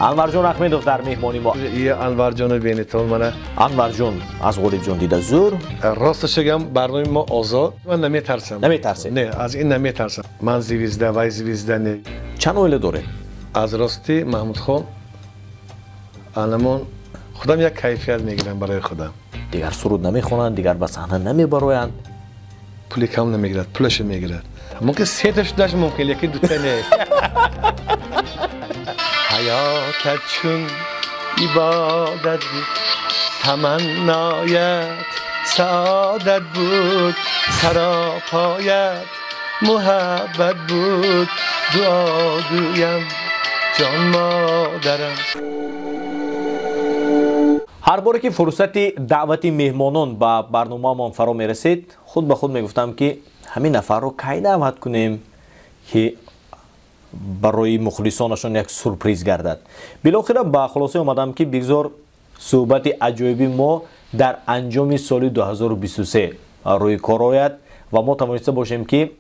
Анварҷон Ахмедов дар меҳмони мо. Анварҷону бенитон мана. Анварҷон аз Ғолибҷон дида зӯр. Росташ гам, барномаи мо озод. Ман наметарсам. Наметарсед? Не, аз ин наметарсам. Ман звезда, вай звезда не. Чанд оила доред? Аз ростӣ, Маҳмудхон, анамон худам як кайфият мегирам барои худам. Дигар суруд намехонанд, дигар ба саҳна намебароянд. Пули кам намегирад, пулашо мегирад. Мумкин сета шудаш мумкин, лекин дута не. Ҳаётат чун ибодат буд, таманноят саодат буд, саропоят муҳаббат буд, дуо гӯям ҷон модарам. Ҳар боре ки фурсати даъвати меҳмонон ба барномаамон фаро мерасид, худ ба худ мегуфтам, ки ҳамин нафарро кай даъват кунем, ки барои мухлисонашон як сюрприз гардад. Билохира ба хулоса омадам, ки бигзор суҳбати аҷоиби мо дар анҷоми соли 2023 рӯи кор ояд ва мо тавониста бошем, ки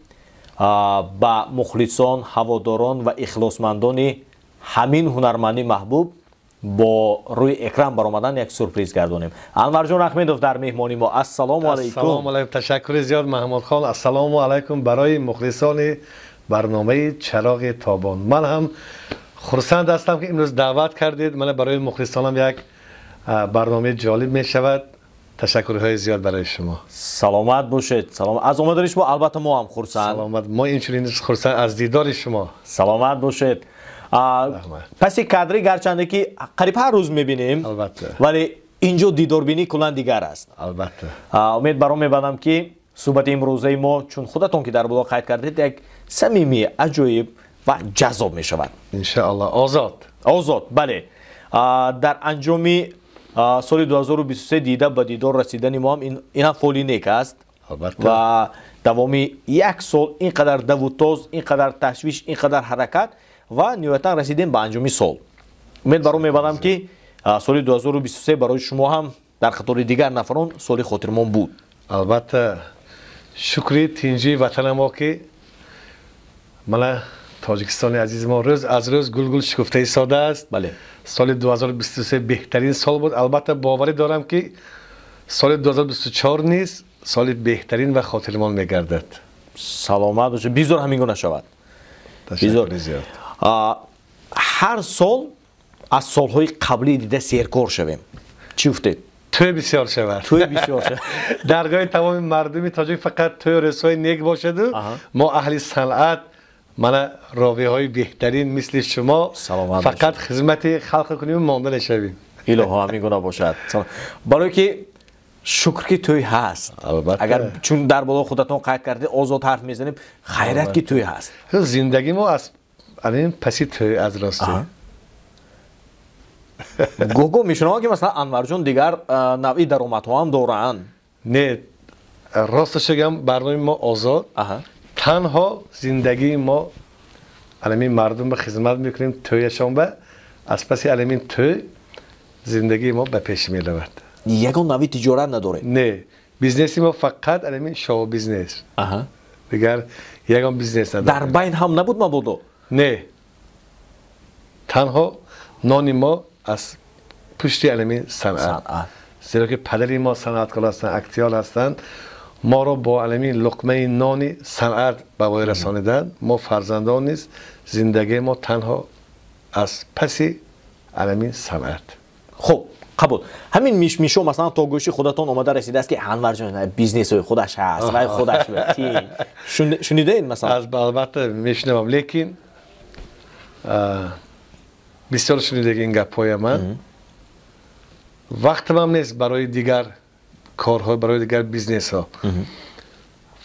ба мухлисон, ҳаводорон ва ихлосмандони ҳамин ҳунарманди маҳбуб бо рӯи экран баромадан як сюрприз гардонем. Анварҷон Ахмедов дар меҳмони мо. Ассалому алайкум. Ассалому алайкум. Ташаккури зиёд, Маҳмудхон. Ассалому алайкум барои мухлисони барномаи Чароғи тобон. Ман ҳам хурсанд ҳастам, ки имрӯз даъват кардед мана. Барои мухлисонам як барномаи ҷолиб мешавад. Ташаккурҳои зиёд барои шумо. Саломат бошед. Салом. Аз омадани шумо албатта мо ҳам хурсанд. Саломат. Мо инчунин хурсанд аз дидори шумо. Саломат бошед. Паси кадрӣ гарчанде ки қариб ҳар рӯз мебинем, албатта, вале инҷо дидорбинӣ куллан дигар аст. Албатта. Умед баром мебандам, ки суҳбати имрӯзаи мо, чун худатон ки дар боло қайд кардед, як самимӣ, аҷоиб ва ҷаззоб мешавад. Иншоалло, озод. Озод, бале. Дар анҷоми соли 2023 дида ба дидор расидани мо ҳам инам фоли нек аст. Албатта. Ва давоми як сол ин қадар давутоз, ин қадар ташвиш, ин қадар ҳаракат ва ниҳоятан расидем ба анҷоми сол. Умед баром мебандам, ки соли 2023 барои шумо ҳам дар қатори дигар нафарон соли хотирмон буд. Албатта, шукри тинҷии ватанамо, ки мана Тоҷикистони азизи мо рӯз аз рӯз гулгул шукуфта истодааст. Соли 2023 беҳтарин сол буд. Албатта, боварӣ дорам, ки соли 2024 низ соли беҳтарин ва хотирмон мегардад. Саломат бошед, бизор ҳамин гуна шавад. Ташаккури зиёд. Ҳар сол аз солҳои қаблӣ дида серкор шавем, чӣ гуфтед? Тӯй бисёр шавад. Тӯй бисёр шавад. Даргоҳи тамоми мардуми тоҷик фақат тӯю рӯзҳои нек бошаду мо аҳли санъат, мана ровиҳои беҳтарин мисли шумо, фақат хизмати халқ кунем, монда нашавем. Илоҳо, ҳамин гуна бошад. Барое ки шукр, ки тӯй ҳаст. Агар чун дар боло худатон қайд кардед, озод ҳарф мезанем, хайрат, ки тӯй ҳаст. Зиндагӣ мо аз ин паси тӯй, аз ростӣ. Гоҳ-гоҳ мешунавам, ки масалан Анварҷон дигар навъи даромадҳо ҳам доранд. Не, росташ гам, барномаи мо озод. Танҳо зиндагии мо аламин мардум ба хизмат мекунем, тӯяшон ба аз паси аламин тӯй зиндагии мо ба пеш меравад. Ягон навъи тиҷорат надоред? Не, бизнеси мо фақат аламин шоу бизнес, дигар ягон бизнес надорем. Дар байн ҳам набуд мабодо? Не, танҳо нони мо аз пушти аламин санъат, зеро ки падари мо санъаткор ҳастанд, актёр ҳастанд. Моро бо аламин луқмаи нони санъат ба воя расониданд. Мо фарзандон низ зиндагии мо танҳо аз паси аламин санъат. Хуб, қабул. Ҳамин мишмишо, масалан, то гӯши худатон омада расидааст, ки Анварҷон бизнесҳои худаш ҳаст, вай худаш шунидаед масалан? Албатта, мешунавам, лекин бисёр шунидаги ин гапҳоя. Ман вақтамам нест барои дигар корҳо, барои дигар бизнесҳо.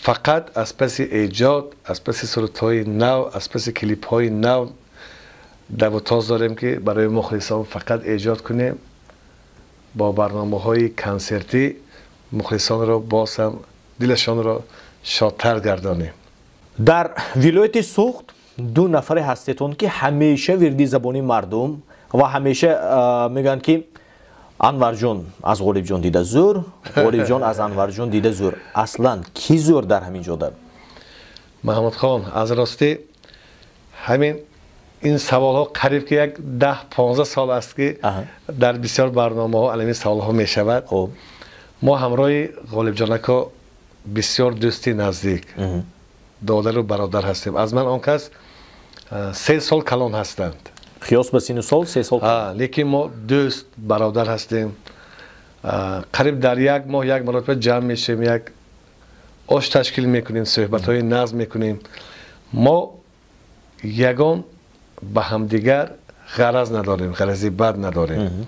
Фақат аз паси эҷод, аз паси сурудҳои нав, аз паси клипҳои нав давутоз дорем, ки барои мухлисон фақат эҷод кунем, бо барномаҳои консертӣ мухлисонро боз ҳам дилашонро шодтар гардонем. Дар вилояти Суғд ду нафаре ҳастетон, ки ҳамеша вирди забони мардум ва ҳамеша мегӯянд, ки Анварҷон аз Ғолибҷон дида зӯр, Ғолибҷон аз Анварҷон дида зӯр. Аслан кӣ зӯр дар ҳамин ҷода? Маҳмудхон, аз ростӣ ҳамин Ин саволҳо қариб ки як 10-15 сол аст, ки дар бисёр барномаҳо алами саволҳо мешавад. Мо ҳамроҳи Ғолибҷон ако бисёр дӯсти наздик, додару бародар ҳастем. Аз ман он кас 3 сол калон ҳастанд. Қиёс ба сину сол 3 сол. Лекин мо дӯст бародар ҳастем. Қариб дар як моҳ як маротиба ҷамъ мешавем, як ош ташкил мекунем, суҳбатҳои назм мекунем. Мо ягон ба ҳамдигар ғараз надорем, ғарази бад надорем.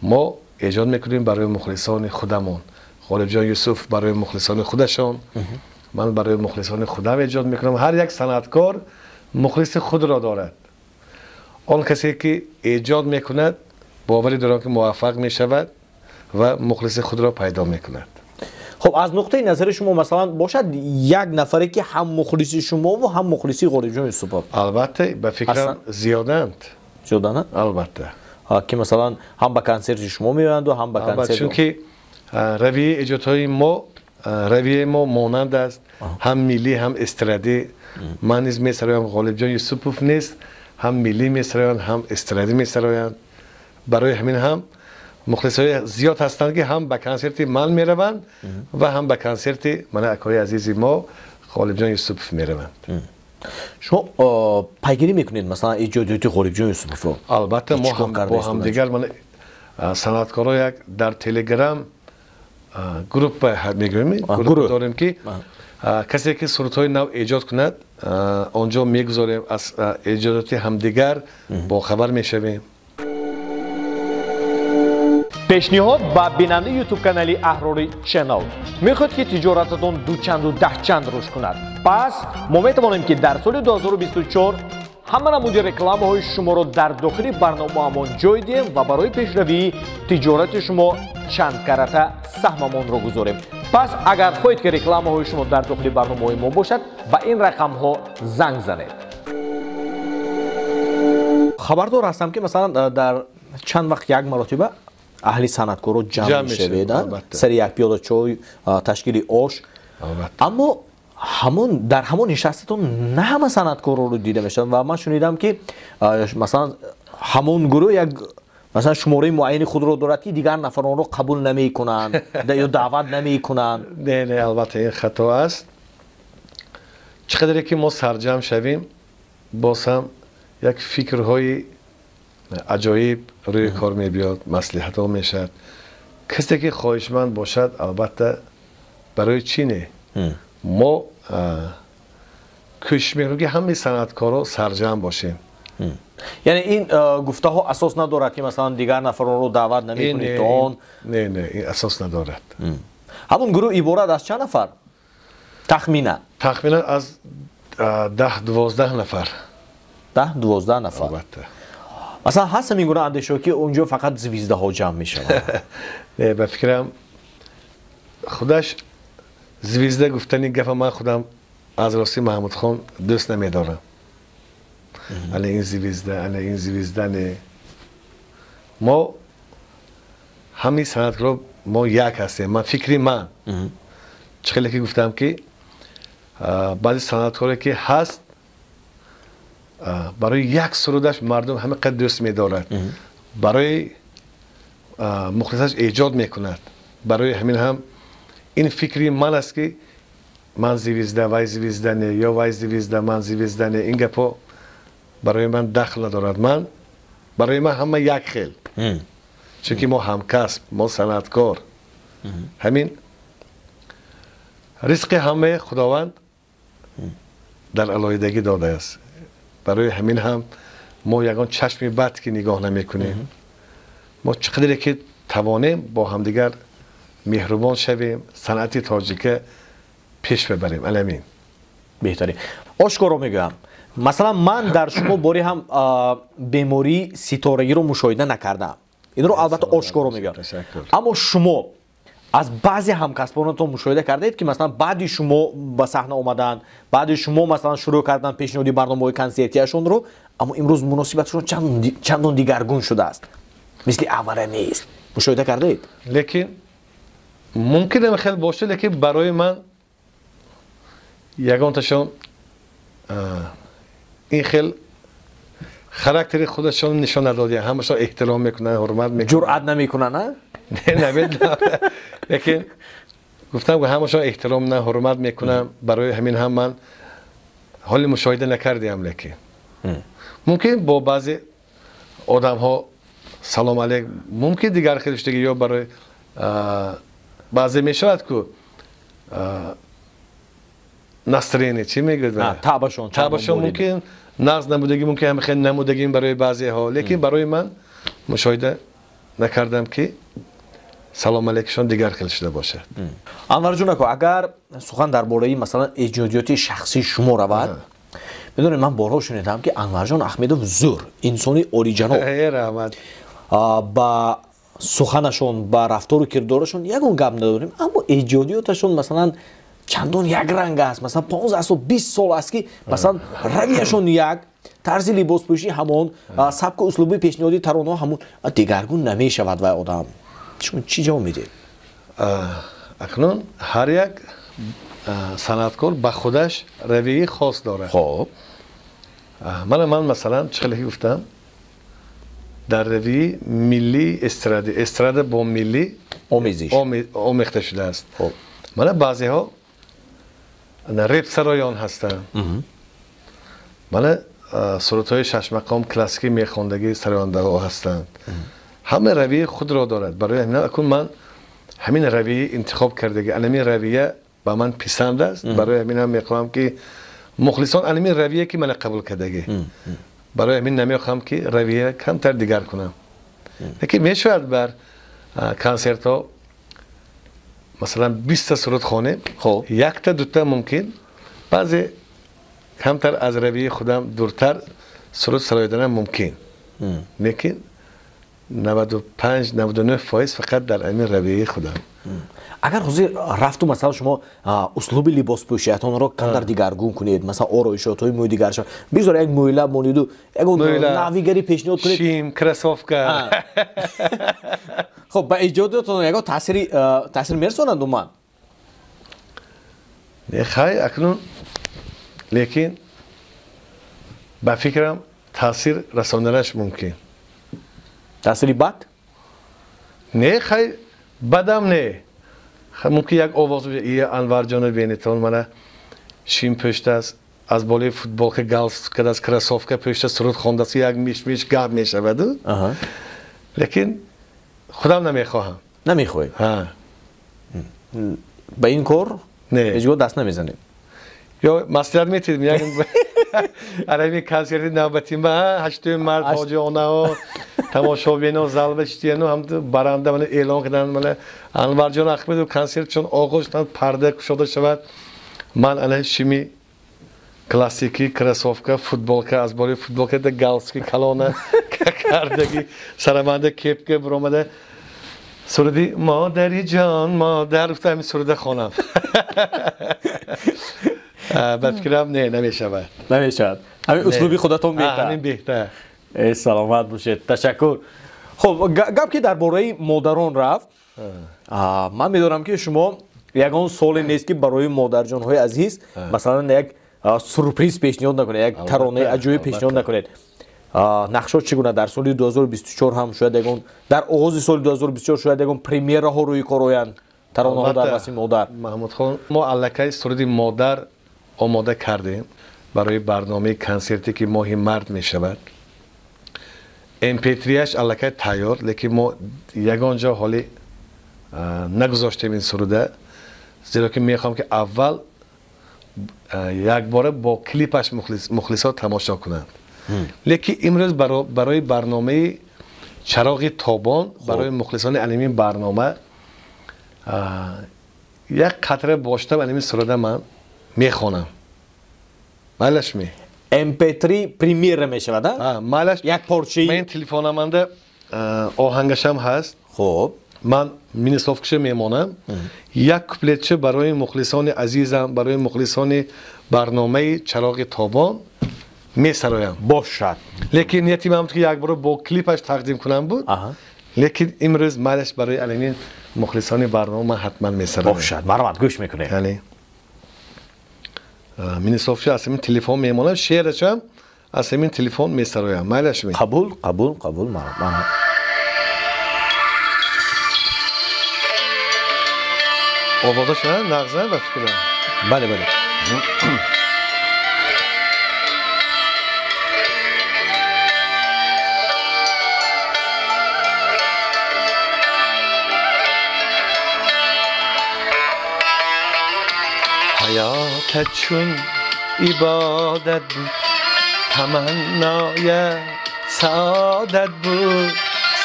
Мо эҷод мекунем барои мухлисони худамон. Ғолибҷон Юсуф барои мухлисони худашон, ман барои мухлисони худам эҷод мекунам. Ҳар як санъаткор мухлиси худро дорад. Он касе ки эҷод мекунад, боварӣ дорам, ки муваффақ мешавад ва мухлиси худро пайдо мекунад. Хуб, аз нуқтаи назари шумо, масалан, бошад як нафаре, ки ҳам мухлиси шумо ва ҳам мухлиси Ғолибҷон Юсупов? Албатта, ба фикрам, зиёданд. Зиёданд? Албатта. Ки масалан ҳам ба консерти шумо меоянду, ҳам ба консерт. Чунки равияи эҷодҳои мо, равияи мо монанд аст, ҳам миллӣ, ҳам эстрадӣ. Ман низ месароям, Ғолибҷон Юсупов нест, ҳам миллӣ месароянд, ҳам эстрадӣ месароянд. Барои ҳамин ҳам мухлисҳои зиёд ҳастанд, ки ҳам ба консерти ман мераванд ва ҳам ба консерти мана акои азизи мо Ғолибҷон Юсупов мераванд. Шумо пайгирӣ мекунед, масалан, эҷодиёти Ғолибҷон Юсуповро? Албатта, мо бо ҳамдигар, мана санъаткоро як дар Телеграм группа мегӯем, гурӯҳ дорем, ки касе ки сурудҳои нав эҷод кунад, онҷо мегузорем, аз эҷодоти ҳамдигар бохабар мешавем. Пешниҳод ба бинандаи ютуб канали Аҳрори Channel. Мехоҳед, ки тиҷорататон дучанду даҳчанд рушд кунад? Пас мо метавонем, ки дар соли 2024 ҳама намуди рекламаҳои шуморо дар дохили барномаамон ҷой диҳем ва барои пешравии тиҷорати шумо чанд карата саҳмамонро гузорем. Пас агар хоҳед, ки рекламаҳои шумо дар дохили барномаҳои мо бошад, ба ин рақамҳо занг занед. Хабардор ҳастам, ки масалан дар чанд вақт як маротиба аҳли санъаткоро ҷамъ мешавед, сари як пиёла чой, ташкили ош. Аммо ҳамон дар ҳамон нишастатон на ҳама санъаткорро дида мешавад ва ман шунидам, ки масалан ҳамон гурӯҳ як масалан шумораи муайяни худро дорад, ки дигар нафаронро қабул намекунанд ё даъват намекунанд. Не, албатта, ин хато аст. Чӣ қадаре ки мо сарҷамъ шавем, боз ҳам як фикрҳои аҷоиб рӯи кор мебиёд, маслиҳатҳо мешавад. Касе ки хоҳишманд бошад, албатта, барои чӣ не? Мо кӯшиш мекунем, ки ҳамаи санъаткорро сарҷамъ бошем. Яъне ин гуфтаҳо асос надорад, ки масалан дигар нафаронро даъват намекунед то он? Не, ин асос надорад. Ҳамон гурӯҳ иборат аз чанд нафар тахминан? Тахминан аз 10-12 нафар. 10-12 нафар. Албатта. Масалан, ҳаст ҳамин гуна андешаҳо, ки онҷо фақат звездаҳо ҷамъ мешаванд? Не, ба фикрам, худаш звезда гуфтани гапа ман худам аз рости, Маҳмудхон, дӯст намедорам. Ана ин звезда, ана ин звезда, не. Мо ҳамаи санъаткоро мо як ҳастем. Ман, фикри ман, чӣ хеле ки гуфтам, ки баъзе санъаткоре ки ҳаст, барои як сурудаш мардум ҳама қадр дӯст медорад, барои мухлисаш эҷод мекунад. Барои ҳамин ҳам ин фикри ман аст, ки ман звезда, вай звезда не, ё вай звезда, ман звезда не, ин гапҳо барои ман дахл надорад. Ман, барои ман ҳама як хел, чунки мо ҳамкасб, мо санъаткор. Ҳамин ризқи ҳамаи Худованд дар алоҳидагӣ додааст. Барои ҳамин ҳам мо ягон чашми бад ки нигоҳ намекунем. Мо чӣ қадре ки тавонем, бо ҳамдигар меҳрубон шавем, санъати тоҷика пеш бибарем, аламин. Беҳтарин. Ошкоро мегӯям, масалан, ман дар шумо боре ҳам бемории ситорагиро мушоҳида накардаам. Инро албатта ошкоро мегӯям. Аммо шумо аз баъзе ҳамкасбонатон мушоҳида кардаед, ки масалан баъди шумо ба саҳна омаданд, баъди шумо масалан шурӯъ карданд пешниҳоди барномаҳои консертияшонро, аммо имрӯз муносибатшон чандон дигаргун шудааст, мисли аввала нест? Мушоҳида кардаед? Лекин мумкин хел бошад, лекин барои ман ягонташон ин хел Характери худашон нишон надодия, ҳамашон эҳтиром мекунанд, ҳурмат мекунанд. Ҷуръат намекунанд, а? Не, намедонам. Лекин гуфтам ки ҳамашон эҳтиром на ҳурмат мекунам, барои ҳамин ҳам ман ҳоли мушоҳида накардиам, лекин мумкин бо баъзе одамҳо салом алейк, мумкин дигар хелиштаги ё барои баъзе мешавад ку настроение чӣ мегӯяд? Табашон. Табашон мумкин нағз намудагӣ, мумкин ҳам хеле намудагим барои баъзеҳо, лекин барои ман мушоҳида накардам ки салом алейкшон дигар хел шуда бошад. Анварҷон ако, агар сухан дар бораи масалан эҷодиёти шахсии шумо равад, медонед, ман борҳо шунидам ки Анварҷон Аҳмедов зӯр, инсони олиҷаноб. Раҳмат. Ба суханашон, ба рафтору кирдорашон ягон гап надорем, аммо эҷодиёташон масалан чандон якранг аст. Масалан 15 сол, 20 сол аст ки масалан равияшон як, тарзи либоспӯшӣ ҳамон, сабку услуби пешниҳоди таронаҳо ҳамон, дигаргун намешавад вай одам. Шумо чӣ ҷавоб медиҳед? Акнун ҳар як санъаткор ба худаш равияи хос дорад. Хоб. Ман масалан чӣ хеле гуфтам, дар равияи миллии эстрада, эстрада бо миллӣ омезиш омехта шудааст. Мана баъзеҳо репсароён ҳастанд, мана сурудҳои шашмақом классикӣ мехондагӣ сарояндаҳо ҳастанд. Ҳама равияи худро дорад. Барои ҳамин акун ман ҳамин равияи интихоб кардагӣ, анамин равия ба ман писанд аст. Барои ҳамин ҳам мехоҳам ки мухлисон анамин равия ки мана қабул кардагӣ, барои ҳамин намехоҳам ки равия камтар дигар кунам. Лекин мешавад бар консертҳо масалан 20 суруд хонем, якта дута мумкин баъзе камтар аз равияи худам дуртар суруд сароиданам мумкин, лекин 95-99% фақат дар ҳамин равияи худам. Агар ҳозир рафту масалан шумо услуби либоспӯшиятонро камтар дигаргун кунед, масалан ороишотҳои мӯй дигар шавад, бигзор як мӯйла монеду ягон навигарӣ пешниҳод кунед, шим, кроссовка. Хоб, ба эҷодиётон ягон таъсир мерасонад умуман? Не, хай акнун, лекин ба фикрам таъсир расонданаш мумкин. Таъсири бад? Не, хай бадам не. Мумкин як овоз ия Анварҷоно бенетон мана шим пӯштааст, аз болои футболка галстук кардааст, кроссовка пӯштааст, суруд хондааст, як миш-миш гап мешаваду. Лекин худам намехоҳам. Намехоҳед? Ба ин кор ҳеҷ гоҳ даст намезанед? Ё маслиҳат метидем, як арами консерти навбати ма 8 март ҳоҷионаҳо тамошобино залба шитияну ҳам баранда мана эълон карданд, мана Анварҷон Аҳмедов консерт чун оғоз шуд, парда кушода шавад, ман ана шими классикӣ, кроссовка, футболка, аз болои футболка галстуки калона кардагӣ, сараманда кепка биромада суруди модари ҷон модар гуфта ҳамин суруда хонам. Ба фикрам не, намешавад. Намешавад. Ҳамин услуби худатон беҳтар. Ҳамин беҳтар. Саломат бошед, ташаккур. Хоб, гап ки дар бораи модарон рафт, ман медонам ки шумо ягон соле нест ки барои модарҷонҳои азиз масалан як сюрприз пешниҳод накунед, як таронаи аҷоиб пешниҳод накунед. Нақшо чӣ гуна дар соли 2024 ҳам шояд ягон, дар оғози соли 2024 шояд ягон премьераҳо рӯи кор оянд, таронаҳо дар васфи модар? Маҳмудхон, мо аллакай суруди модар омода кардем барои барномаи консерте ки моҳи март мешавад. MP3-аш аллакай тайёр, лекин мо ягон ҷо ҳоли нагузоштем ин суруда, зеро ки мехоҳам ки аввал якбора бо клипаш мухлисо тамошо кунанд. Лекин имрӯз барои барномаи чароғи тобон, барои мухлисони анамин барнома як қатра боштам анамин суруда ман мехонам. Майлаш ми? MP3 премьера мешавад, а? Майлаш. Як порчаи. Ман телефонаманда оҳангашам ҳаст. Хоб. Ман минусовкаша мемонам. Як куплетча барои мухлисони азизам, барои мухлисони барномаи чароғи тобон месароям. Бошад. Лекин нияти ман ки як бор бо клипаш тақдим кунам буд. Лекин имрӯз майлаш барои алимин мухлисони барнома ман ҳатман месароям. Бошад. Марҳамат, гӯш мекунем. Яъне минусовкаша аз ҳамин телефон мемонам, шеърашам аз ҳамин телефон месароям. Майлаш ми? Қабул, қабул, қабул. Овозаш нағза ба фикрам. Бале, бале. ҳаётат чун ибодат буд, таманноят саодат буд,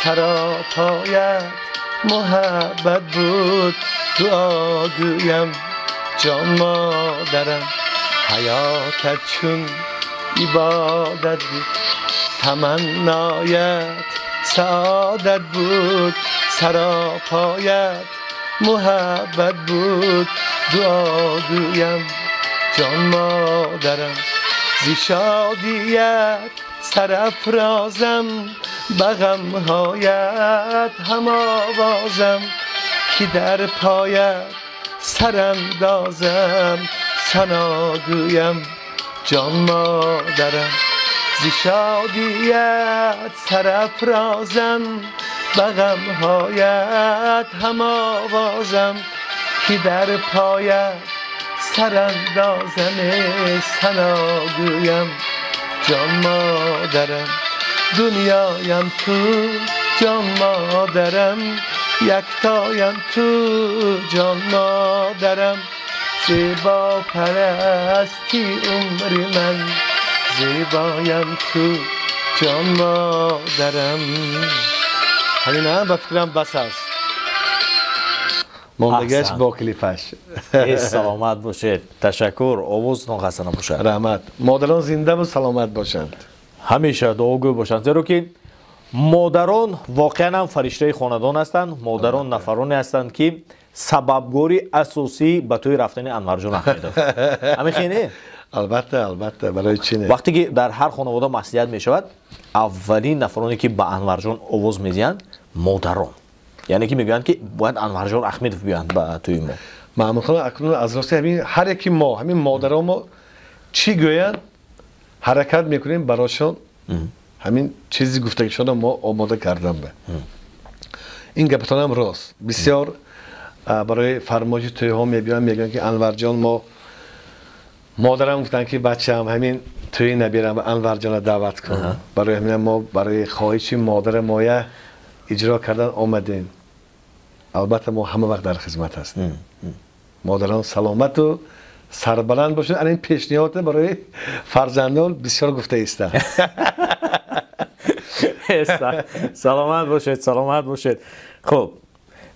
саропоят муҳаббат буд, дуо гӯям ҷон модарам. Ҳаётат чун ибодат буд, таманноят саодат буд, саропоят муҳаббат буд, дуо гӯям ҷон модарам. Зи шодият сарафрозам, ба ғамҳоят ҳамовозам, ки дар поят сарандозам, сано гӯям ҷон модарам. Зи шодият сарафрозам, ба ғамҳоят ҳамовозам, ки дар поят сарандозам, сано гӯям ҷон модарам. Дунёям ту ҷон модарам, яктоям ту ҷон модарам, зебо парасти умри ман, зебоям ту ҷон модарам. Ҳамин ҳам ба фикрам бас аст. Мондагиаш бо клипаш. Саломат бошед. Ташаккур. Овозатон хаста набошад. Раҳмат. Модарон зиндаву саломат бошанд. Ҳамеша дуогӯ бошанд, зеро ки модарон воқеан ҳам фариштаи хонадон ҳастанд. Модарон нафароне ҳастанд, ки сабабгори асосӣ ба тӯи рафтани Анварҷон Аҳмедов. Ҳамин хел не? Албатта, албатта, барои чӣ не? Вақте ки дар ҳар хонавода маслиҳат мешавад, аввалин нафароне ки ба Анварҷон овоз медиҳанд модарон. Яъне ки мегӯянд, ки бояд Анварҷон Аҳмедов биёянд ба тӯи мо. Маҳмудхон, акнун аз рости ҳамин ҳар яки мо, ҳамин модарон мо чӣ гӯянд, ҳаракат мекунем барошон ҳамин чизи гуфтагишонро мо омода кардам. Ин гапатонам рост. Бисёр барои фармоиши тӯйҳо мебиёнд, мегӯянд, ки Анварҷон, мо модарам гуфтанд, ки бачаам ҳамин тӯи набирам Анварҷонро даъват кун. Барои ҳамин мо барои хоҳиши модари моя иҷро кардан омадем. Албатта мо ҳама вақт дар хизмат ҳастем. Модарон саломату сарбаланд бошанд. Ана ин пешниҳодро барои фарзандон бисёр гуфта истам. Саломат бошед, саломат бошед. Хуб,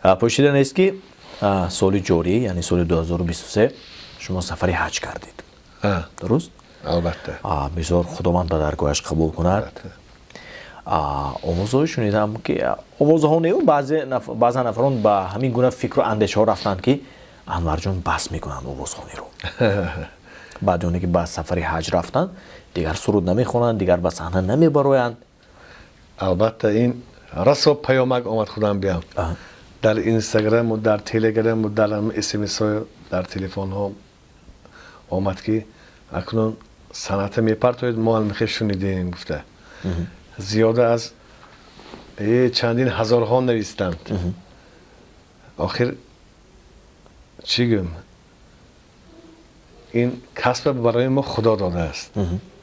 пӯшида нест, ки соли ҷорӣ, яъне соли 2023 шумо сафари ҳаҷ кардед. Дуруст? Албатта. Бисёр Худованд ба даргоҳаш қабул кунад. Овозҳое шунидам, ки овозҳо неу баъзе нафарон ба ҳамин гуна фикру андешаҳо рафтанд, ки Анварҷон бас мекунанд овозхониро. Баъди оне ки ба сафари ҳаҷ рафтанд, дигар суруд намехонанд, дигар ба саҳна намебароянд. Албатта, ин расо паёмак омад, худам биям. Дар инстаграму дар телеграму дар смсҳо, дар телефонҳо омад, ки акнун санъата мепартоед, мо ҳам шунидем гуфта. Зиёда аз чандин ҳазорҳо навистанд. Охир чӣ гӯм, ин касба барои мо Худо додааст.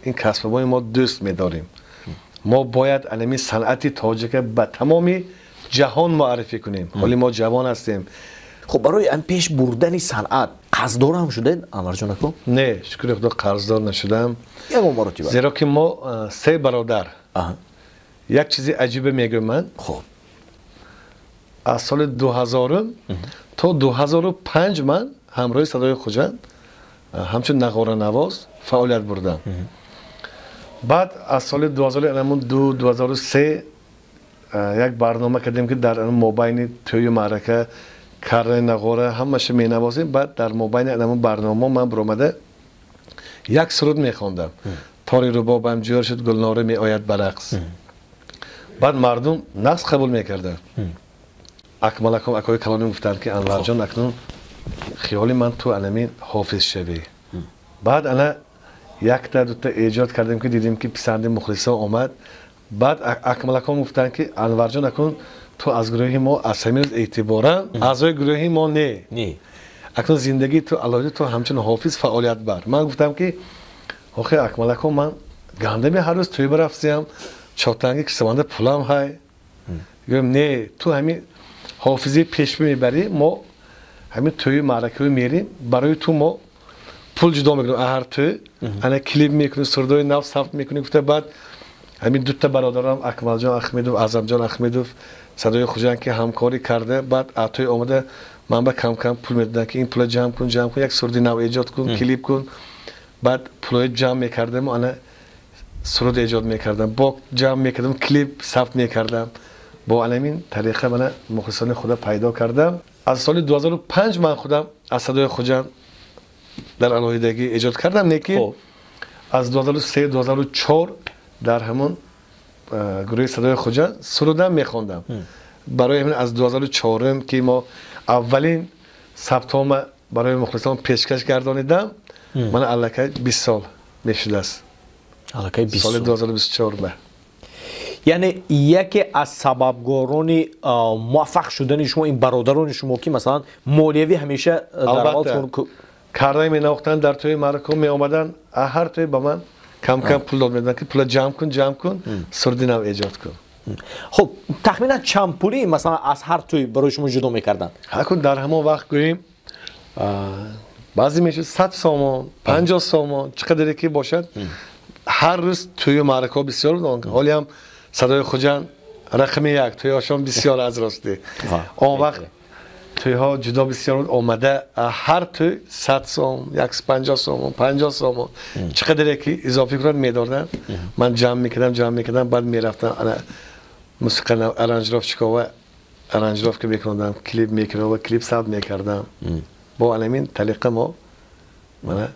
Ин касбаи мо дӯст медорем. Мо бояд анами санъати тоҷика ба тамоми ҷаҳон муаррифӣ кунем. Ҳоли мо ҷавон ҳастем. Хуб, барои ан пеш бурдани санъат қарздор ҳам шудед, Анварҷон ако? Не, шукри Худо, қарздор нашудам. Ягон маротиба? Зеро ки мо се бародар. Як чизи аҷибе мегӯям ман. Хуб. Аз соли 2000 то 2005 ман ҳамроҳи Садои Хуҷанд ҳамчун нағоранавоз фаъолият бурдам. Баъд аз соли 2002 2003 як барнома кардем, ки дар мобайни тӯю маърака кардани нағора ҳамаша менавозем. Баъд дар мобайни анамон барнома ман биромада як суруд мехондам. Тори рубобам ҷӯр шуд, Гулнора меояд ба рақс. Баъд мардум нақс қабул мекарданд. Акмалаком акои калоним гуфтанд, ки Анварҷон, акнун хиёли ман ту анамин ҳофиз шавӣ. Баъд ана Якта дута эҷод кардем, ки дидем, ки писанди мухлисон омад. Баъд Акмалакон гуфтанд, ки Анварҷон, акун ту аз гурӯҳи мо, аз ҳамин рӯз эътиборан аъзои гурӯҳи мо не, акнун зиндагии ту алоҳида, ту ҳамчун ҳофиз фаъолият бар. Ман гуфтам, ки охе, Акмалако, ман гандами ҳар рӯз тӯй барафтиям, чотанги кисаванда пулам ҳай. Гӯям, не, ту ҳамин ҳофизӣ пеш мебарӣ, мо ҳамин тӯю маъракаҳо мерим, барои ту мо пул ҷудо мекунем, ҳар тӯй ана клип мекунӣ, сурудҳои нав сабт мекунӣ, гуфта. Баъд ҳамин дута бародарам, Акмалҷон Ахмедов, Аъзамҷон Ахмедов, Садои Хуҷанд, ки ҳамкорӣ карда, баъд атои омада ман ба кам кам пул медодам, ки ин пула ҷамъ кун, ҷамъ кун, як суруди нав эҷод кун, клип кун. Баъд пулҳои ҷамъ мекардаму ана суруд эҷод мекардам, бо ҷамъ мекардам, клип сабт мекардам. Бо анамин тариқа мана мухлисони худа пайдо кардам. Аз соли 2005 ман худам аз Садои Хуҷанд дар алоҳидагӣ эҷод кардам, не ки аз 2003, 2004 дар ҳамон гурӯҳи Садои Хуҷанд сурудам мехондам. Барои ҳамин аз 2004, ки мо аввалин сабтҳома барои мухлисон пешкаш гардонидам, ман аллакай 20 сол мешудааст. Соли 2024 ба. Яъне яке аз сабабгорони муваффақ шудани шумо ин бародарони шумо, ки масалан молиявӣ ҳамеша. Кардай менавохтанд, дар тӯи маъракаҳо меомаданд, ҳар тӯй ба ман кам кам пул дод медоданд, ки пула ҷамъ кун, ҷамъ кун, суруди нав эҷод кун. Хуб, тахминан чанд пулӣ масалан аз ҳар тӯй барои шумо ҷудо мекарданд? Ҳакун дар ҳамон вақт гӯем, баъзе мешуд 100 сомон, 50 сомон, чӣ қадаре ки бошад. Ҳар рӯз тӯю маъракаҳо бисёр буд. Ҳолиам Садои Хуҷанд рақами як, тӯйҳошон бисёр. Аз ростӣ, он вақт тӯйҳо ҷудо бисёр буд. Омада ҳар тӯй 100 сом, 150 сомон, 50 сомон, чӣ қадаре ки изофӣ кунанд, медоданд. Ман ҷамъ мекардам, ҷамъ мекардам, баъд мерафтам, ана мусиқа аранжировщикова аранжировка мекунодам, клип мекардам, клип сабт мекардам. Бо анамин тариқа мо мана.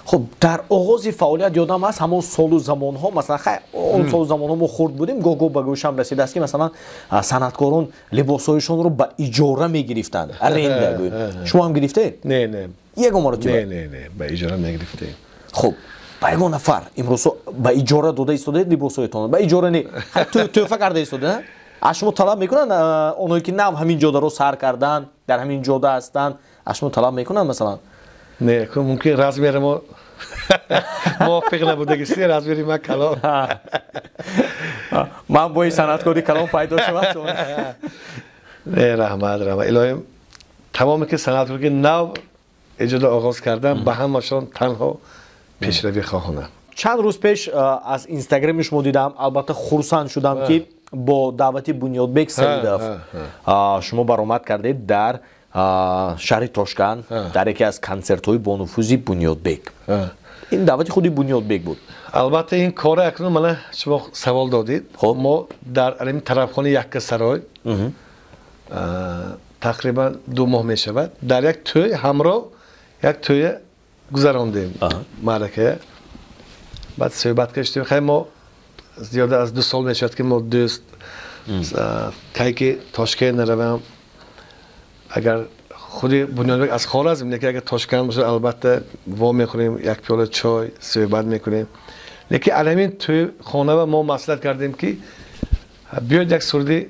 Хуб, дар оғози фаъолият ёдам ҳаст, ҳамон солу замонҳо, масалан, хай, он солу замонҳо мо хурд будем, гоҳ-гоҳ ба гӯшам расидааст, ки масалан санъаткорон либосҳояшонро ба иҷора мегирифтанд, аренда гӯем. Шумо ҳам гирифтед? Не, не. Ягон маротиба? Не, не, не, ба иҷора нагирифтем. Хуб, ба ягон нафар имрӯзҳо ба иҷора дода истодаед либосҳоятон? Ба иҷора не, тӯҳфа карда истода. Аз шумо талаб мекунанд оное ки нав ҳамин ҷодаро сар карданд, дар ҳамин ҷода ҳастанд, аз шумо талаб мекунанд масалан? Не, мумкин размери мо мувофиқ набудагиси, размери ма калон. Ман бои санъаткори калон пайдо шавад. Не, раҳмат, раҳмат. Илоҳим, тамоме ки санъаткор ки нав эҷода оғоз кардам, ба ҳамашон танҳо пешравӣ хоҳонам. Чанд рӯз пеш аз Инстаграми шумо дидам, албатта хурсанд шудам, ки бо даъвати Бунёдбек Саидов шумо баромад кардед дар шаҳри Тошканд, дар яке аз консертҳои бонуфузи Бунёдбек. Ин даъвати худи Бунёдбек буд? Албатта, ин кора акнун мана шумо савол додед. Мо дар ин тарабхонаи Яккасарой тақрибан 2 моҳ мешавад, дар як тӯй ҳамроҳ як тӯя гузарондем, маъракая. Баъд суҳбат каштем. Хай, мо зиёда аз 2 сол мешавад, ки мо дӯст. Кай ки Тошкент наравам, агар худи Бунёдбек аз Хоразм, лекин агар Тошканд бошад, албатта во мехӯрем, як пиёла чой, суҳбат мекунем. Лекин аламин тӯи хонава мо маслиҳат кардем, ки биёед, як суруди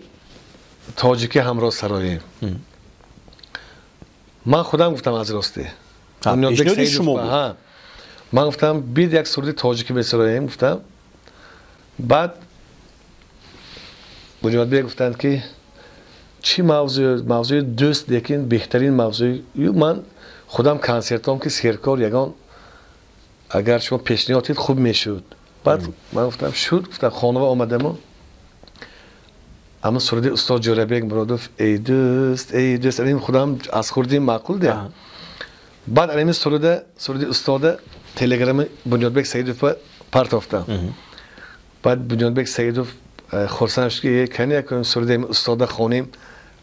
тоҷикӣ ҳамроҳ сароем. Ман худам гуфтам, аз ростӣ, ман гуфтам, бид як суруди тоҷикӣ месароем, гуфтам. Баъд Бунёдбек гуфтанд, ки чӣ мавзӯ? Мавзӯи дӯст, лекин беҳтарин мавзӯи. Ман худам консертом ки серкор, ягон агар шумо пешниҳод дид, хуб мешуд. Баъд ман гуфтам, шуд, гуфтам. Хонава омадаму ама суруди устод Ҷӯрабек Муродов, «Эй дӯст, эй дӯст», аним худам аз хурдим маъқул де. Баъд аними суруда, суруди устода телеграми Бунёдбек Саидов партофтам. Баъд Бунёдбек Саидов хурсанд шуд, ки кани якум суруди устода хонем,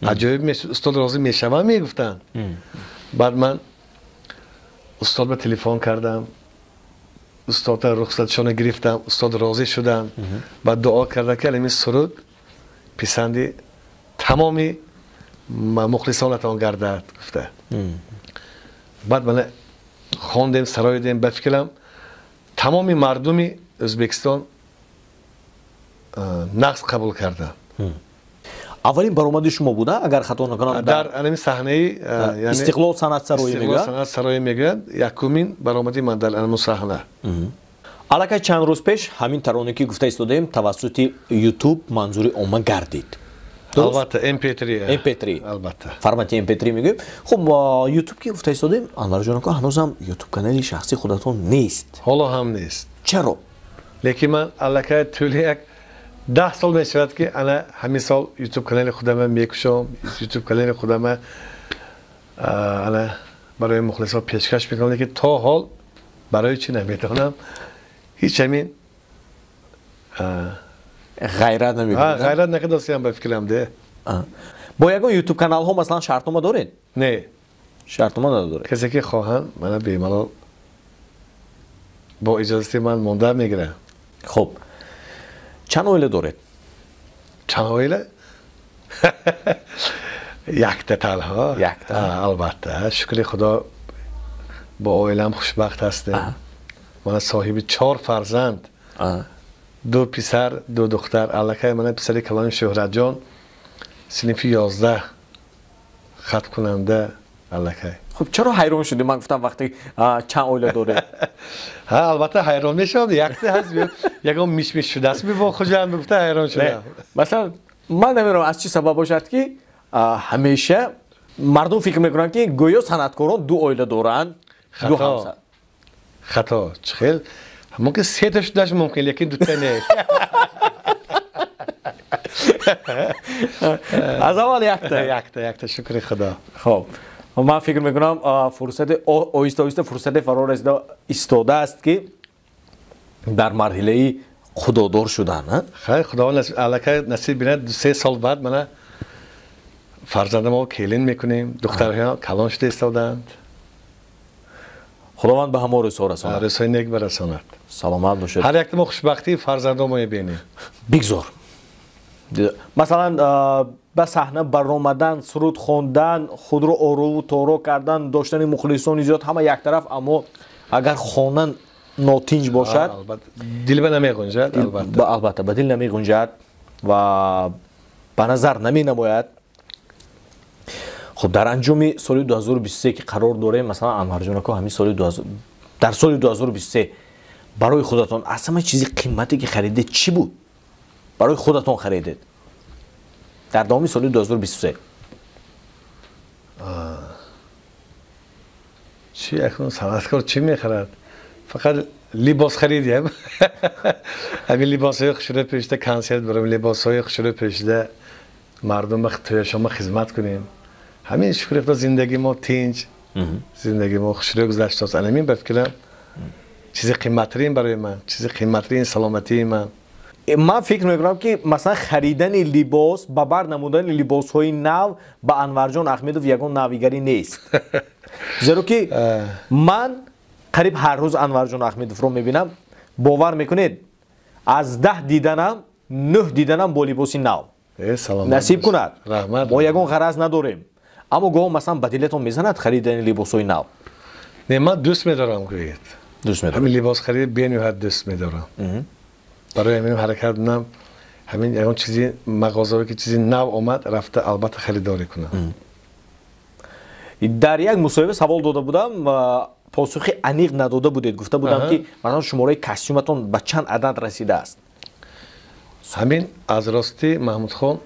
аҷоиб мешуд, устод розӣ мешаванд, мегуфтанд. Баъд ман устод ба телефон кардам, устода рухсатшона гирифтам, устод розӣ шуданд. Баъд дуо кардам, ки алими суруд писанди тамоми мухлисонатон гардад, гуфта. Баъд мана хондем, сароидем. Ба фикрам, Тамоми мардуми Ӯзбекистон нақс қабул карданд. Аввалин баромади шумо буда, агар хато накунам, дар ҳамин саҳнаи Истиқлол санъатсароӣ мегӯянд? Санъатсароӣ мегӯянд. Якумин баромади ман дар ҳамин саҳна. Аллакай чанд рӯз пеш ҳамин тароне ки гуфта истодаем тавассути YouTube манзури омма гардид. Албатта, MP3. MP3. Албатта. Формати MP3 мегӯем. Хуб, YouTube ки гуфта истодаем, Анварҷон ака, ҳанӯзам YouTube канали шахсии худатон нест. Ҳоло ҳам нест. Чаро? Лекин ман аллакай тӯли як 10 сол мешавад ки ана ҳамин сол YouTube канали худама мекушом, YouTube канали худама ана барои мухлисо пешкаш мекунам, лекин то ҳол барои чӣ намедонам, ҳеҷ ҳамин ғайрат намекунед? Ғайрат накардастам ба фикрам де. Бо ягон YouTube каналҳо масалан шартнома доред? Не. Шартнома надоред. Касе ки хоҳанд, мана бемалол бо иҷозати ман монда мегирам. Хуб. Чанд оила доред? Чанд оила? Якта танҳо. Якта. Албатта. Шукри Худо бо оилам хушбахт ҳастем. Мана соҳиби 4 фарзанд. 2 писар, 2 духтар. Аллакай мана писари калоним Шӯҳратҷон синфи 11 хаткунанда аллакай. Хуб, чаро ҳайрон шудӣ? Ман гуфтам вақте чанд оила доред. Ҳа, албатта ҳайрон мешавам. Якта ҳаст, ягон мишмиш шудааст бо Хуҷанд, гуфта ҳайрон шудам. Масалан, ман намедонам аз чӣ сабаб бошад ки ҳамеша мардум фикр мекунанд ки гӯё санъаткорон 2 оила доранд, 2 ҳамсар. Хато. Чӣ хел? Мумкин 3 та шудаш мумкин, лекин 2 та не. Аз аввал якта. Якта, якта, шукри Худо. Хуб. Ман фикр мекунам фурсати оҳиста оҳиста фурсате фаро расида истодааст ки дар марҳилаи худодор шудан. Хай, Худованд аллакай насиб бинад, 2-3 сол баъд мана фарзандамо келин мекунем, духтарҳо калон шуда истодаанд. Худованд ба ҳамо рӯзҳо расонад. Рӯзҳои нек барасонад. Саломат бошед. Ҳар якта мо хушбахтии фарзандомо мебинем. Бигзор. Масалан, ба саҳна баромадан, суруд хондан, худро орову торо кардан, доштани мухлисони зиёд ҳама як тараф, аммо агар хона нотинҷ бошад, дил ба намеғунҷад, албатта. Албатта, ба дил намеғунҷад ва ба назар наменамояд. Хуб, дар анҷоми соли 2023 ки қарор дорем, масалан, Анварҷон ака, ҳамин соли дар соли 2023 барои худатон аз ҳама чизи қимате ки харидед чӣ буд? Барои худатон харидед дар давоми соли 2023? Чӣ акнун санъаткор чӣ мехарад? Фақат либос харидем. Ҳамин либосҳои хушрӯ пӯшида консерт барем, либосҳои хушрӯ пӯшида мардум ба тӯяшома хизмат кунем. Ҳамин шукри Худо зиндагии мо тинҷ, зиндагии мо хушрӯ гузаштааст. Ҳамин ба фикрам чизи қиматтарин барои ман, чизи қиматтарин саломатии ман. Ман фикр мекунам ки масалан харидани либос, ба бар намудани либосҳои нав ба Анварҷон Аҳмедов ягон навигарӣ нест. Зеро ки ман қариб ҳар рӯз Анварҷон Аҳмедовро мебинам, бовар мекунед, аз 10 диданам 9 диданам бо либоси нав. Насиб кунад. Мо ягон ғараз надорем. Аммо гоҳ масалан ба дилатон мезанад харидани либосҳои нав? Не, ман дӯст медорам, гӯед. Дӯст медорам. Ҳамин либос харид бениҳоят дӯст медорам. Барои ҳамин ҳаракат менам, ҳамин ягон чизи мағозаое ки чизи нав омад, рафта албатта харидорӣ кунам. Дар як мусоҳиба савол дода будам, посухи аниқ надода будед. Гуфта будам ки масалан шумораи костюматон ба чанд адад расидааст? Ҳамин аз ростӣ Маҳмудхон,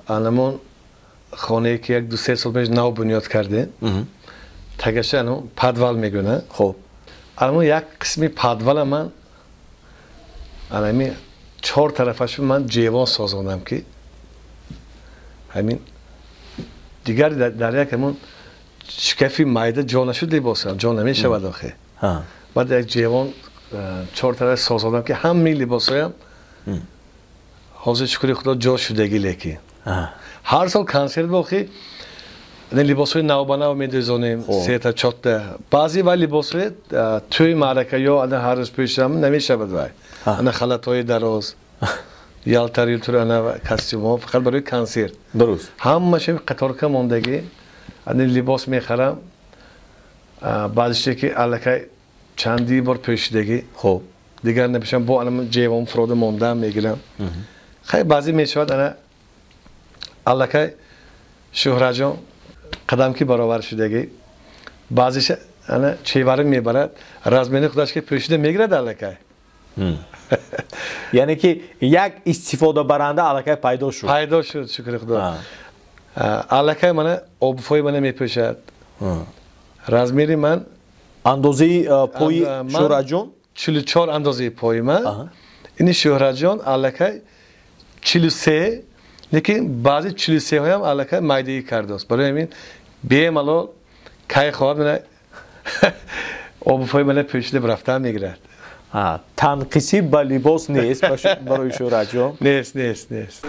анамон хонае ки як 2-3 сол пеш нав бунёд кардем, тагаша анамон подвал мегӯянд. Хуб. Анамон як қисми подвала ман анами 4 тарафаш ман ҷевон созондам ки ҳамин дигар дар як ҳамон шкафи майда ҷо нашуд либосам, ҷо намешавад охе. Баъд як ҷевон 4 тараф созондам ки ҳамаи либосҳоям ҳозир шукри Худо ҷо шудагӣ, лекин ҳар сол консерт бохи либосҳои навбанав медӯзонем, 3-та 4-та. Баъзе вай либосҳои тӯи маърака ё ана ҳар рӯз пӯшам намешавад вай. Ана халатҳои дароз, ялтар юлтур, ана костюмҳо фақат барои консерт. Дуруст. Ҳамаша қаторка мондагӣ, ана либос мехарам. Баъзеше ки аллакай Чанди бор пӯшидагӣ. Хуб. Дигар напӯшам, бо анам ҷевом фурода мондаам мегирам. Хай баъзе мешавад ана аллакай Шӯҳратҷон қадам ки баровар шудагӣ, баъзеша ана чевари мебарад, размери худаш ки пӯшида мегирад аллакай. Яъне ки як истифодабаранда аллакай пайдо шуд. Пайдо шуд, шукри худо. Аллакай мана обуфҳои мана мепӯшад. Размери ман андозаи пои Шӯҳратҷон 44 андозаи пои ман. Ини Шӯҳратҷон аллакай 43, лекин баъзе 43-ҳоям аллакай майдаӣ кардааст. Барои ҳамин бемалол кай хоҳад мана обуфҳои мана пӯшида рафтан мегирад. Танқисӣ ба либос нест барои Шӯҳратҷон? Нест, нест, нест.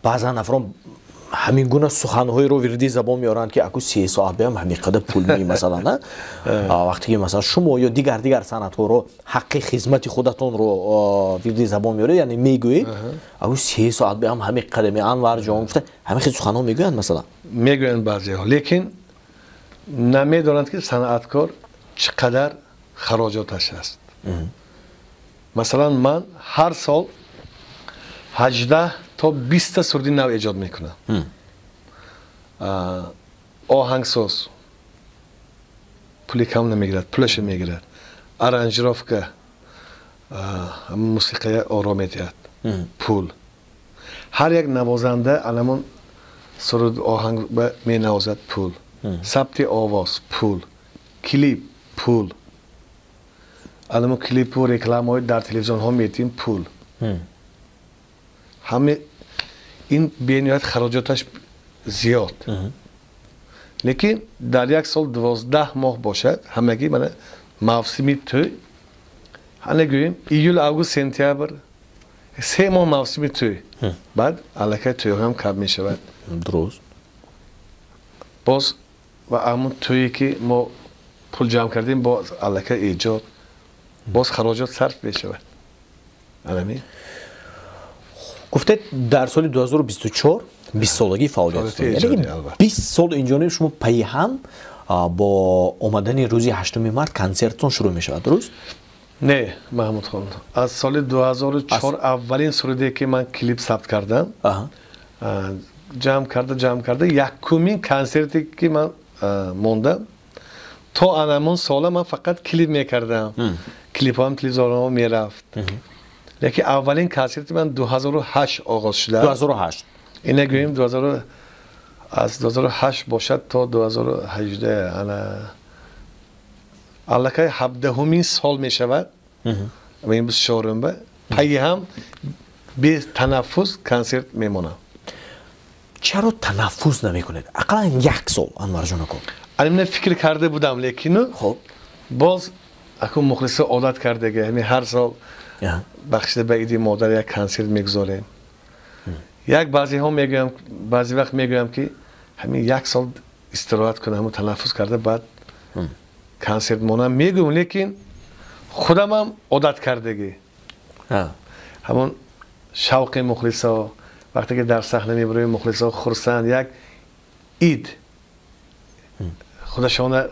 Баъзан нафарон ҳамин гуна суханҳоеро вирди забон меоранд, ки аку 3 соат биям ҳамин қадар пул ми, масалан, на? Вақте ки масалан шумо ё дигар санъаткорро ҳаққи хизмати худатонро вирди забон меоред, яъне мегӯед, аку 3 соат биям ҳамин қадар ми, Анварҷон гуфта ҳамин хел суханҳо мегӯянд, масалан? Мегӯянд баъзеҳо, лекин намедонанд, ки санъаткор чӣ қадар хароҷоташ аст. Масалан, ман ҳар сол 18 то 20 та суруди нав эҷод мекунам. Оҳангсоз пули кам намегирад, пулашо мегирад. Аранжировка, мусиқия оро медиҳад, пул. Ҳар як навозанда анамон суруд оҳанг менавозад, пул. Сабти овоз, пул. Клип, пул. Анамон клипу рекламаҳои дар телевизионҳо медиҳем, пул. Ҳаме ин бениҳоят хароҷоташ зиёд. Лекин дар як сол 12 моҳ бошад, ҳамагӣ мана мавсими тӯй, ҳана гӯем июл, август, сентябр, 3 моҳ мавсими тӯй. Баъд аллакай тӯйҳоям кам мешавад. Дуруст. Боз ва ҳамун тӯе ки мо пул ҷамъ кардем, боз аллакай эҷод, боз хароҷот сарф мешавад. Анами? Гуфтед, дар соли 2024 20-солагии фаъолият. Яъне 20 сол инҷониб шумо пайи ҳам бо омадани рӯзи 8 март консерттон шурӯъ мешавад, дуруст? Не, Маҳмудхон, аз соли 2004 аввалин суруде ки ман клип сабт кардам, ҷамъ карда, якумин консерте ки ман мондам, то анамон сола ман фақат клип мекардам. Клипҳоам телевизорҳо мерафт. Лекин аввалин консерти ман 2008 оғоз шуда. 2008. Ина гӯем аз 2008 бошад то 2018, ана аллакай 17-умин сол мешавад. Ва имрӯз чорумба пайи ҳам бе танаффус консерт мемонам. Чаро танаффус намекунед? Ақаллан як сол, Анварҷон ако. Ана фикр карда будам, лекин хуб боз аку мухлисо одат кардага, ҳамин ҳар сол бахшида ба иди модар як консерт мегузорем. Як баъзеҳо мегӯям, баъзе вақт мегӯям, ки ҳамин як сол истироҳат кунам, ҳамун танаффус карда баъд консерт монам мегӯям, лекин худамам одат кардагӣ. Ҳамон шавқи мухлисо, вақте ки дар саҳна мебароем, мухлисо хурсанд, як ид худашона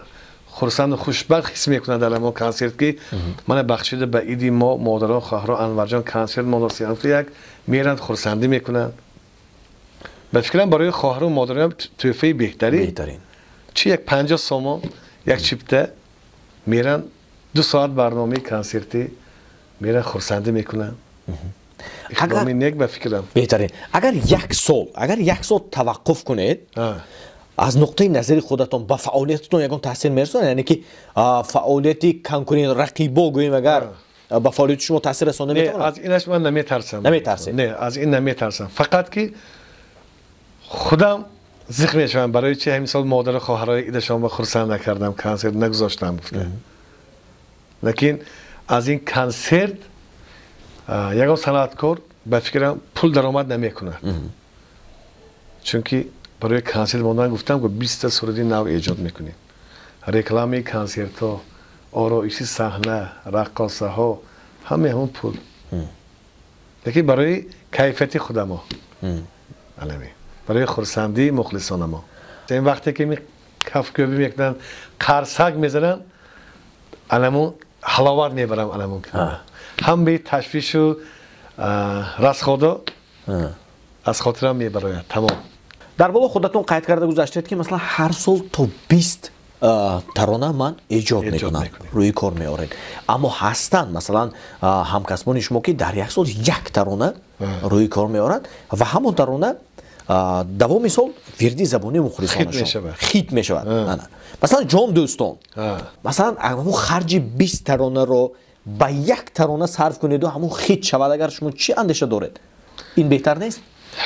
хурсанду хушбахт ҳис мекунад дар ҳамон консерт, ки мана бахшида ба иди мо модарон, хоҳарон Анварҷон консерт мондастанд, як меранд хурсандӣ мекунанд. Ба фикрам барои хоҳару модаронам тӯҳфаи беҳтарин. Чи як 50 сомон, як чипта меранд, 2 соат барномаи консертӣ меранд, хурсандӣ мекунанд. Иқдоми нек ба фикрам. Беҳтарин. Агар як сол таваққуф кунед, аз нуқтаи назари худатон ба фаъолиятатон ягон таъсир мерасонад? Яъне ки фаъолияти конкурент рақибо гӯем, агар ба фаъолияти шумо таъсир расонда метавонад? Аз инаш ман наметарсам. Наметарсед? Не, аз ин наметарсам. Фақат ки худам зиқ мешавам, барои чи ҳамин сол модару хоҳарои идашонба хурсанд накардам, консерт нагузоштам гуфта. Лекин аз ин консерт ягон санъаткор ба фикрам пул даромад намекунад. Чунки барои консерт мондан гуфтам, ки 20 та суруди нав эҷод мекунем. Рекламаи консертҳо, ороиши саҳна, раққосаҳо, ҳамаи ҳамон пул. Лекин барои кайфияти худамо, барои хурсандии мухлисонамо. Ин вақте ки кафкӯбӣ мекунанд, қарсак мезананд, Анамун ҳаловат мебарам анамун ҳам бе ташвишу расходо аз хотирам мебарояд тамом. Дар боло худатон қайд карда гузаштед, ки масалан ҳар сол то 20 тарона ман эҷод мекунам, рӯи кор меоред. Аммо ҳастанд масалан ҳамкасбони шумо, ки дар як сол як тарона рӯи кор меорад ва ҳамон тарона давоми сол вирди забони мухлисонашон хит мешавад. Масалан ҷон дӯстон, масалан ҳамон харҷи 20 таронаро ба як тарона сарф кунеду ҳамон хит шавад, агар шумо чӣ андеша доред? Ин беҳтар нест?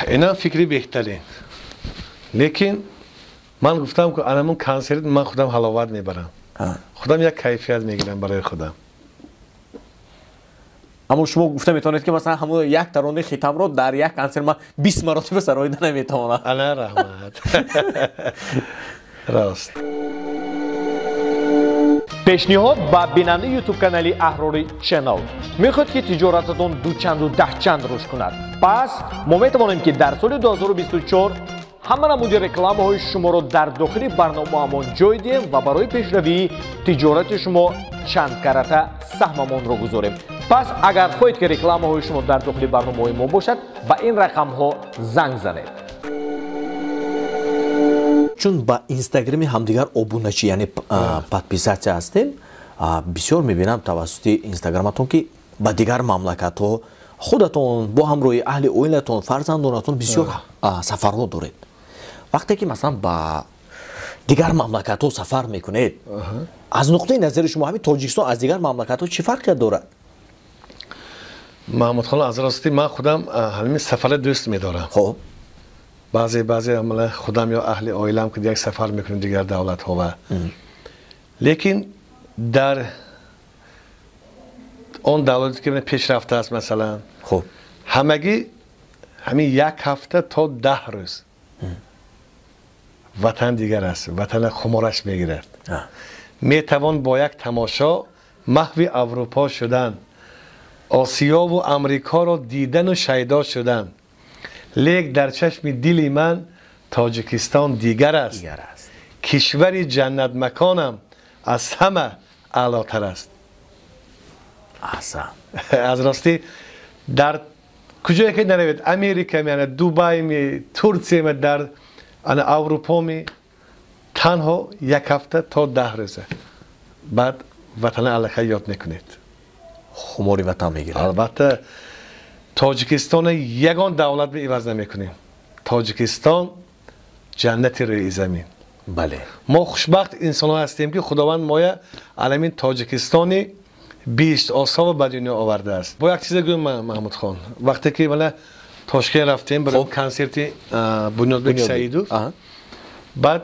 Инам фикри беҳтарин. Лекин ман гуфтам, ки анамун консерт ман худам ҳаловат мебарам, худам як кайфият мегирам барои худам. Аммо шумо гуфта метавонед, ки масалан ҳамон як таронаи хитамро дар як консерт ман 20 маротиба сароида наметавонам. Ана раҳмат, рост. Пешниҳод ба бинандаи ютуб канали Аҳрори Channel. Мехоҳед, ки тиҷорататон дучанду даҳчанд рушд кунад? Пас мо метавонем, ки дар соли 2024 ҳама намуди рекламаҳои шуморо дар дохили барномаамон ҷой диҳем ва барои пешравии тиҷорати шумо чандкарата саҳмамонро гузорем. Пас агар хоҳед, ки рекламаҳои шумо дар дохили барномаҳои мо бошад, ба ин рақамҳо занг занед. Чун ба инстаграми ҳамдигар обуначи, яъне подписаться ҳастем, бисёр мебинам тавассути инстаграматон, ки ба дигар мамлакатҳо худатон бо ҳамроҳи аҳли оилатон, фарзандонатон бисёр сафарҳо доред. Вақте ки масалан ба дигар мамлакатҳо сафар мекунед, аз нуқтаи назари шумо ҳамин Тоҷикистон аз дигар мамлакатҳо чӣ фарқият дорад? Маҳмудхон, аз рости ман худам ҳамин сафара дӯст медорам. Хуб. Баъзе баъзе худам ё аҳли оилам ки як сафар мекунем дигар давлатҳо ва лекин дар он давлате ки пешрафта аст, масалан, хуб, ҳамагӣ ҳамин як ҳафта то 10 рӯз ватан дигар аст, ватана хумораш мегирад. Метавон бо як тамошо маҳви Аврупо шудан, Осиёву Амрикоро дидану шайдо шудан, лек дар чашми дили ман Тоҷикистон дигар аст, кишвари ҷаннатмаконам аз ҳама аълотар аст. Аҳсан. Аз ростӣ дар куҷое ки наравед, Америка ми, ана Дубай ми, Турсия ми, дар ана Аврупо ми, танҳо як ҳафта то 10 рӯза баъд ватана аллакай ёд мекунед. Хумори ватан мегирад. Албатта, Тоҷикистона ягон давлат ба иваз намекунем. Тоҷикистон ҷаннати рӯи замин. Бале. Мо хушбахт инсонҳо ҳастем, ки Худованд моя аламин Тоҷикистони биҳиштосоро ба дунё овардааст. Бо як чизе гӯям, Маҳмудхон, вақте ки мана Тошкент рафтем барои консерти Бунёдбек Саидов, баъд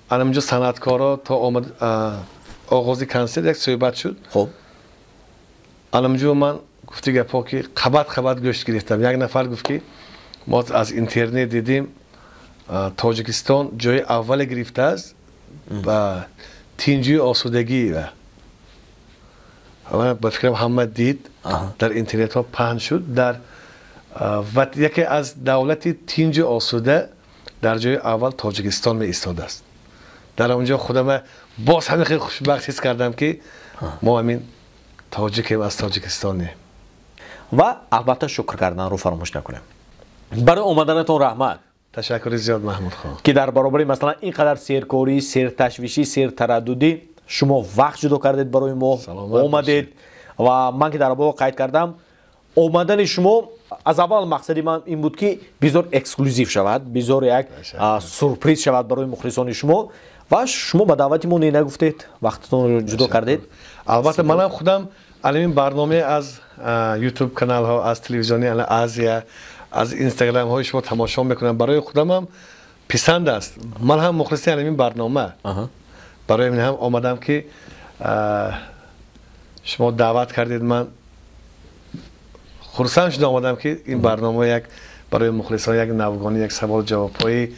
анаминҷо санъаткоро то омад оғози консерт як суҳбат шуд. Хуб. Анаминҷо ман гуфти гапҳо, ки қабат қабат гӯшт гирифтам. Як нафар гуфт, ки мо аз интернет дидем, Тоҷикистон ҷои аввале гирифтааст ба тинҷию осудагӣ. Ва ба фикрам ҳама дид, дар интернетҳо паҳн шуд, дар яке аз давлати тинҷу осуда дар ҷои аввал Тоҷикистон меистодааст. Дар онҷо худама боз ҳамин хеле хушбахт ҳис кардам, ки мо ҳамин тоҷикем, аз Тоҷикистонем. Ва албатта шукр карданро фаромӯш накунем. Барои омаданатон раҳмат. Ташаккури зиёд, Маҳмудхон. Ки дар баробари масалан ин қадар серкорӣ, серташвишӣ, сертараддудӣ шумо вақт ҷудо кардед, барои мо омадед. Ва ман ки дар боло қайд кардам, омадани шумо аз аввал мақсади ман ин буд, ки бизор эксклюзив шавад, бизор як сюрприз шавад барои мухлисони шумо. Ва шумо ба даъвати мо не нагуфтед, вақтатонро ҷудо кардед. Албатта, манам худам алимин барномае аз ютуб каналҳо, аз телевизиони Азия, аз инстаграмҳои шумо тамошо мекунам. Барои худамам писанд аст, ман ҳам мухлиси алимин барнома. Барои ин ҳам омадам, ки шумо даъват кардед, ман хурсанд шуда омадам, ки ин барнома як барои мухлисон як навгонӣ, як савол ҷавобҳои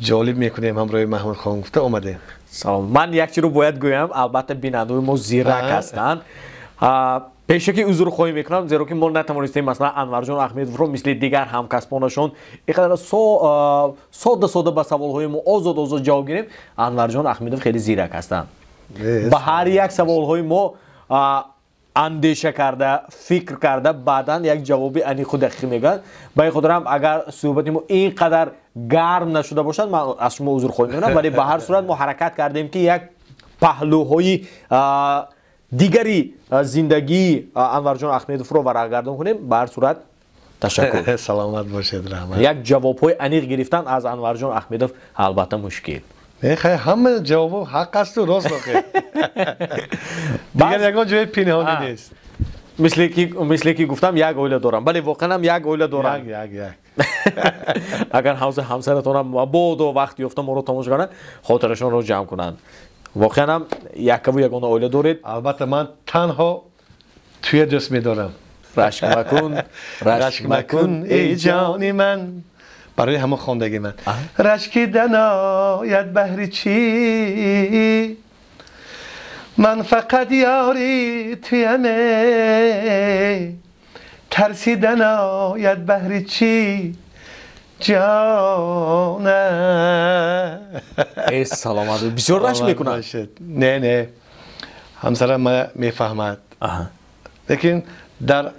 ҷолиб мекунем ҳамроҳи Маҳмудхон гуфта омадем. Салом. Ман як чиро бояд гӯям, албатта бинандаои мо зирак ҳастанд. Пешакӣ узрхоҳӣ мекунам, зеро ки мо натавонистем масалан Анварҷон Ахмедовро мисли дигар ҳамкасбонашон ин қадар сода сода ба саволҳои мо озод озод ҷавоб гирем. Анварҷон Ахмедов хеле зирак ҳастанд. Ба ҳар як саволҳои мо андеша карда, фикр карда, баъдан як ҷавоби аниқу дақиқ мегӯянд. Ба ин хотирам агар суҳбати мо ин қадар гарм нашуда бошад, ман аз шумо узрхоҳӣ мекунам, вале ба ҳар сурат мо ҳаракат кардем, ки як паҳлӯҳои дигари зиндагии Анварҷон Ахмедовро варақгардон кунем. Ба ҳар сурат ташаккур. Саломат бошед, раҳмат. Як ҷавобҳои аниқ гирифтан аз Анварҷон Ахмедов албатта мушкил. Не, хай, ҳама ҷавобҳо ҳақ асту рост воқеъ. Дигар ягон ҷои пинҳонӣ нест. Мисле ки гуфтам, як оила дорам. Бале, воқеан ҳам як оила дорам. Як, як, як. Агар ҳамсаратонам бодо вақт ёфта моро тамошо кунанд, хотирашонро ҷамъ кунанд. Воқеан ҳам якаву ягона оила доред. Албатта, ман танҳо туя дӯст медорам. Рашк макун, рашк макун, эй ҷони ман. Барои ҳамон хондагӣ ман. Рашкидан ояд баҳри чӣ? Ман фақат ёри туям, тарсидан ояд баҳри чӣ? Ҷона. Э, саломат. Бисёр рашк мекунад. Не, не. Ҳамсарам мана мефаҳмад. Лекин дар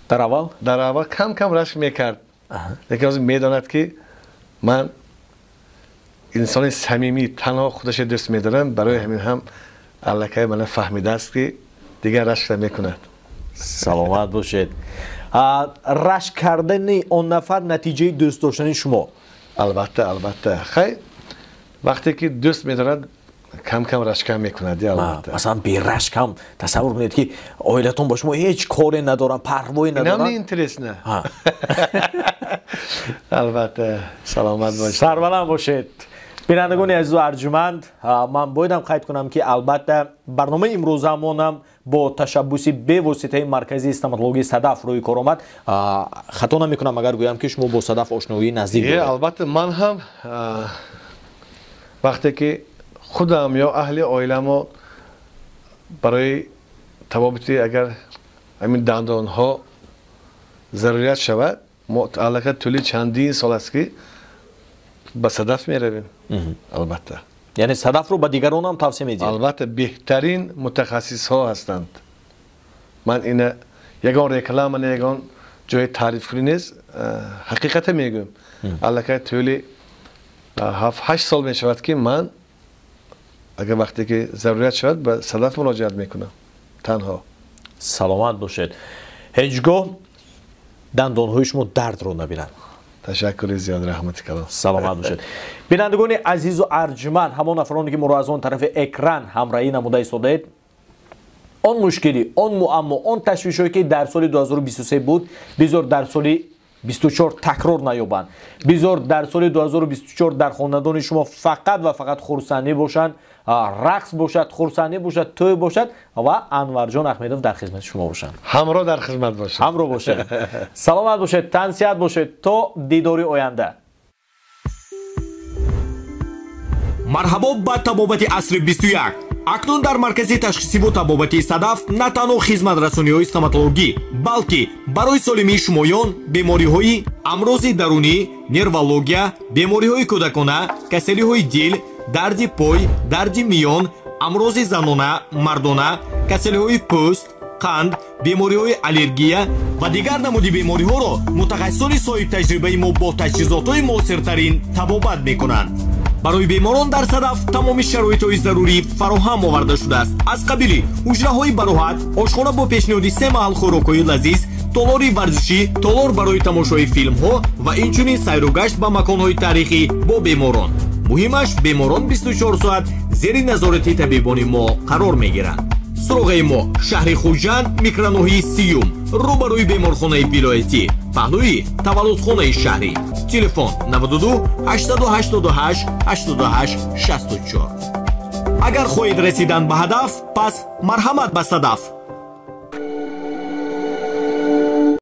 дар аввал? Дар аввал кам-кам рашк мекард. Лекин ҳозир медонад, ки ман инсони самимӣ, танҳо худаша дӯст медорам. Барои ҳамин ҳам аллакай мана фаҳмидааст, ки дигар рашк намекунад. Саломат бошед. Рашк кардани он нафар натиҷаи дӯст доштани шумо. Албатта, албатта. Хай, вақте ки дӯст медорад, кам-кам рашкам мекунад, албатта. Масалан, берашк ҳам тасаввур кунед, ки оилатон бо шумо ҳеҷ коре надоранд, парвое надоранд. Инам неинтересно. Албатта, саломат бошед. Сарбаланд бошед. Бинандагони азизу арҷуманд, ман боядам қайд кунам, ки албатта барномаи имрӯзамонам бо ташаббуси бевоситаи марказии стоматологии Садаф рӯи кор омад. Хато намекунам, агар гӯям, ки шумо бо Садаф ошноии наздик доред. Албатта, ман ҳам вақте ки худам ё аҳли оиламо барои табобати агар ҳамин дандонҳо зарурият шавад, мо аллакай тӯли чандин сол аст, ки ба Садаф меравем. Албатта. Яъне Садафро ба дигарон ҳам тавсия медиҳед? Албатта, беҳтарин мутахассисҳо ҳастанд. Ман ина ягон реклама не, ягон ҷои таърифкунӣ нест, ҳақиқата мегӯям. Аллакай тӯли 7-8 сол мешавад, ки ман агар вақте ки зарурият шавад, ба Садаф муроҷиат мекунам танҳо. Саломат бошед. Ҳеҷ гоҳ дандонҳои шумо дардро набинанд. Ташаккури зиёд, раҳмати калон. Саломат бошед. Бинандагони азизу арҷуманд, ҳамон нафароне, ки моро аз он тарафи экран ҳамроҳӣ намуда истодаед, он мушкилӣ, он муаммо, он ташвишҳое, ки дар соли 2023 буд, бизор дар соли 24 такрор наёбанд. Бизор дар соли 2024 дар хонадони шумо фақат ва фақат хурсандӣ бошанд, рақс бошад, хурсандӣ бошад, тӯй бошад ва Анварҷон Ахмедов дар хизмати шумо бошанд. Ҳамроҳ дар хизмат бошад. Ҳамроҳ бошед. Саломат бошед, тансиҳат бошед, то дидори оянда. Марҳабо ба табобати асри 21. Акнун дар маркази ташхисиву табобати Садаф на танҳо хизматрасониҳои стоматологӣ, балки барои солимии шумоён бемориҳои амрози дарунӣ, нервология, бемориҳои кӯдакона, касалиҳои дил, дарди пой, дарди миён, амрози занона, мардона, касалиҳои пӯст, қанд, бемориҳои аллергия ва дигар намуди бемориҳоро мутахассисони соҳибтаҷрибаи мо бо таҷҳизотҳои муосиртарин табобат мекунанд. Барои беморон дар Садаф тамоми шароитҳои зарурӣ фароҳам оварда шудааст, аз қабили ҳуҷраҳои бароҳат, ошхона бо пешниҳоди се маҳал хӯрокҳои лазиз, толори варзишӣ, толор барои тамошои филмҳо ва инчунин сайру гашт ба маконҳои таърихӣ бо беморон. Муҳимаш, беморон 24 соат зери назорати табибони мо қарор мегиранд. Суроғаи мо: шаҳри Хуҷанд, микроноҳияи сиюм, рӯбарӯи беморхонаи вилоятӣ, паҳлӯи таваллудхонаи шаҳрӣ. Телефон: 92 888 88 64. Агар хоҳед расидан ба ҳадаф, пас марҳамат ба Садаф.